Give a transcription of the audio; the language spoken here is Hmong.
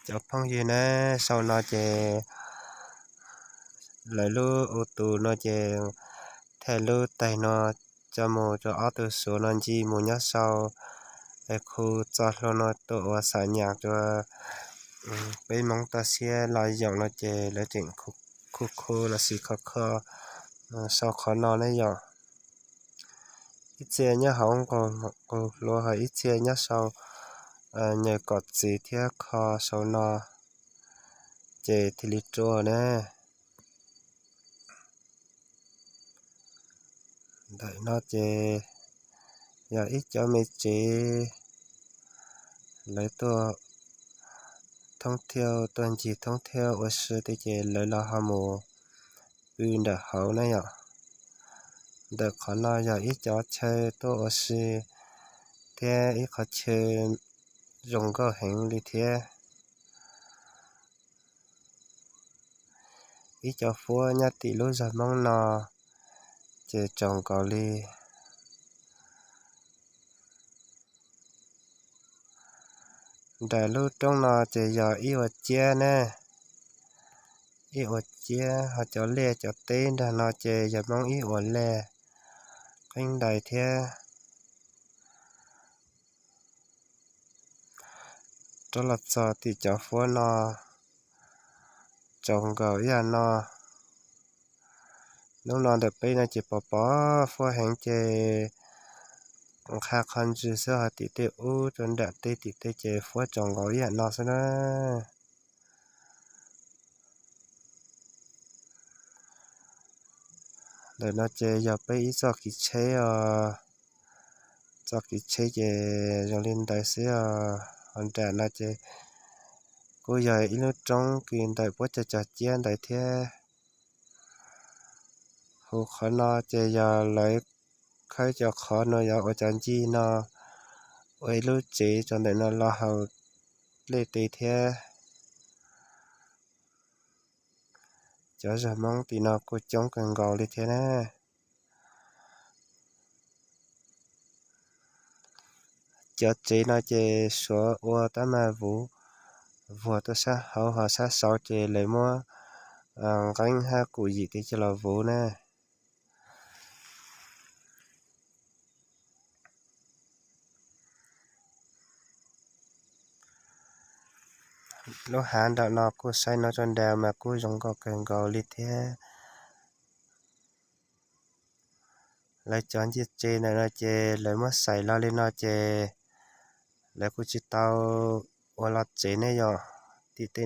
Cov phooj ywg ne, sau no ces lawv lub u tus no ces thaj lub taig no coj mus rau ob tug Suav no ncig mus nyob sau es khu txoj hlua no tuaj ua xam nyam rau peb Hmoob toj siab los yoom no ces lawv tseem khu khu los sis kho kho sau qhov no ne yom. Ib txhia nyob hauv nqus hlua ho ib txhia nyob sau nyaws kom txiv thiab kho sau no ces thiaj li rua ne. Ntawm no ces yog ib cov me tsev lawv tuaj thoob thiab tuaj ncig thoob thiab ua si tej ces lawv los ho mus pw ntawm hauv na yom. Ntawm qhov no yog ib cov chaw tuaj ua si thiab ib qhov chaw zoo nkauj heev li thiab. Ib cov fuab nyob tim lub zog Hmoob no ces tsaus nkaus li. Nram lub roob no ces yog ib ua ciab ne, ib ua ciab ho cov liaj cov teb nrag no ces yog Hmoob ib ua liaj qeeb ntais thiab. Rov los txog tim cov fuab no tsaus nkaus ib yam no. Hnub no ntawm peb no ces pos pos fuab heev ces nqha qhov ntswg xwb ho tim tej ub rau nram tej tim tej ces fuab tsaus nkaus ib yam no xwb na. Ntawm no ces yog peb ib txoj kev tsheb os. Txoj kev tsheb ces zoo li ntawd xwb os. Ho nram no ces kuj yog ib lub roob kws ntawm puab cov cog ciab ntawd thiab. Hauv qhov no ces yog lawv khawb cov qhov no yog ua cov ncig no ua ib lub tsev rau ntawm no los haus dlej tes thiab. Cov zog Hmoob tim no kuj coob kawg nkaus li thiab na. Cov tsev no ces suav ua tab mas vuv vuag tuaj sab hauv ho sab saud ces lawv muab nqeeb hab kum yim tes coj los vuv na. Lub hav nram no kuj saib no rau nrad mas kuj zoo nkauj kawg nkaus li thiab. Lawv cov ncej tsev ntawm no ces lawv muab xais los li no ces lawv kuj tsis tau ua los tsev ne yom. Tim